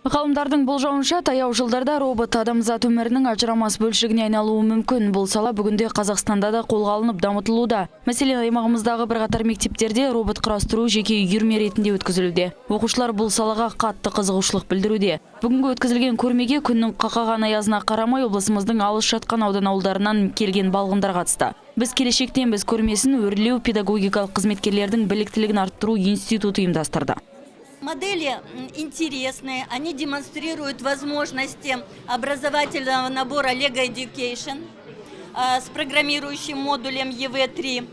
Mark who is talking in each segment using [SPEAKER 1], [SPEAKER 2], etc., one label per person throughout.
[SPEAKER 1] Ғалымдардың болжауынша, таяу жылдарда робот адамзат өмірінің ажырамас бөлшегіне айналуы мүмкін. Бұл сала бүгінде Қазақстанда да қолға алынып дамытылуда. Мәселен, аймағымыздағы бірқатар мектептерде робот құрастыру жеке үйірме ретінде өткізілуде. Оқушылар бұл салаға қатты қызығушылық білдіруде. Бүгінгі өткізілген көрмеге күннің қақаған аязына қарамай облысымыздың алыс жатқан аудан ауылдарынан келген балғындар қатысты. Біз келешектенбіз көрмесін Өрлеу педагогикалық қызметкерлердің біліктілігін арттыру институты ұйымдастырды.
[SPEAKER 2] Модели интересные, они демонстрируют возможности образовательного набора Lego Education с программирующим модулем EV3.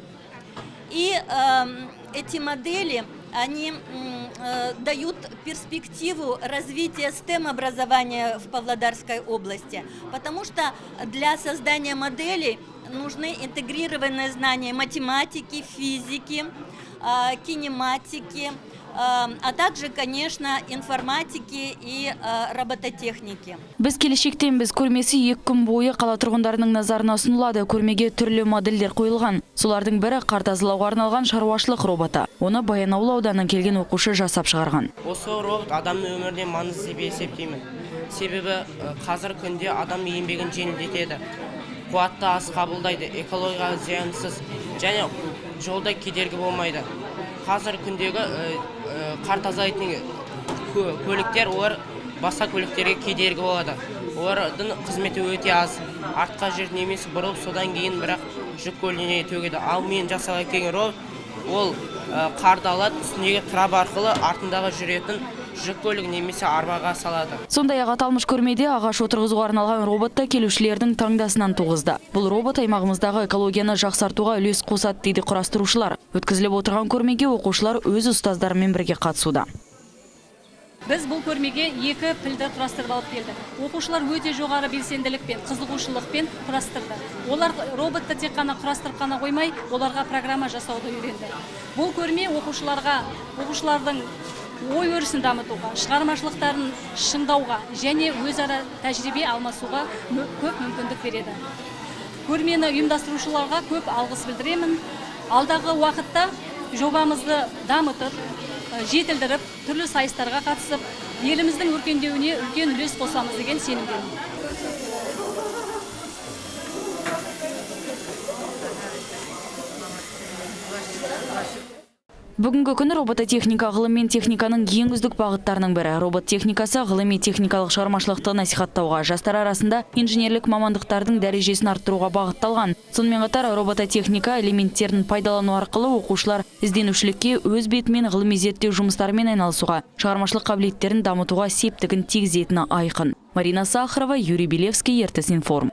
[SPEAKER 2] И эти модели, они дают перспективу развития STEM-образования в Павлодарской области, потому что для создания моделей нужны интегрированные знания математики, физики, кинематики, а также, конечно, информатики и робототехники.
[SPEAKER 1] Біз келешектенбіз көрмесі 2 күн бойы қала тұрғындарының назарына ұсынылады. Көрмеге түрлі модельдер қойылған. Солардың бірі қар тазалауға арналған шаруашылық роботы. Оны Баянауыл ауданынан келген оқушы жасап шығарған.
[SPEAKER 3] Осы робот адамның өміріне маңызды деп есептеймін. Себебі қазір күнде адам еңбегін жеңілдетеді, қуатты аз қабылдайды, экологияға зиянсыз және жолда кедергі болмайды. Қазір күндегі қар тазалайтын көліктер, олар басқа көліктерге кедергі болады. Олардың қызметі өте аз. Артқа жүріп немесе бұрылып, содан кейін бірақ жүк көлігіне төгеді. Ал мен жасаған келген робот, ол қарды алады, үстіндегі трап арқылы артындағы жүретін жүк көлігі немесе арбаға салады.
[SPEAKER 1] Сондай-ақ аталмыш көрмеде ағаш отырғызуға арналған робот та келушілердің таңдасынан туғызды. Бұл робот аймағымыздағы экологияны жақсартуға үлес қосады дейді құрастырушылар. Өткізіліп отырған көрмеге оқушылар өз ұстаздарымен бірге қатысуда.
[SPEAKER 4] Біз бұл көрмеге 2 пілді құрастырып алып келдік. Оқушылар өте жоғары белсенділікпен, қызығушылықпен құрастырды. Олар роботты тек қана құрастырып қана қоймай, оларға программа жасауды үйренді. Бұл көрме оқушылардың ой өрісін дамытуға, шығармашылықтарын шыңдауға және өзара тәжірибе алмасуға көп мүмкіндік береді. Көрмені ұйымдастырушыларға көп алғыс білдіремін. Алдағы уақытта жобамызды дамытып, жетілдіріп, түрлі сайыстарға қатысып, еліміздің өркендеуіне үлкен үлес қосамыз деген сенімдемін.
[SPEAKER 1] Бүгінгі күні робототехника ғылым мен техниканың ең үздік бағыттарының бірі. Робот техникасы ғылыми техникалық шығармашылықты насихаттауға, жастар арасында инженерлік мамандықтардың дәрежесін арттыруға бағытталған. Сонымен қатар робототехника элементтерін пайдалану арқылы оқушылар ізденушілікке, өз бетімен ғылыми зерттеу жұмыстарымен айналысуға, шығармашылық қабілеттерін дамытуға септігін тигізетіні айқын. Марина Сахарова, Юрий Белевский, Ертіс Информ.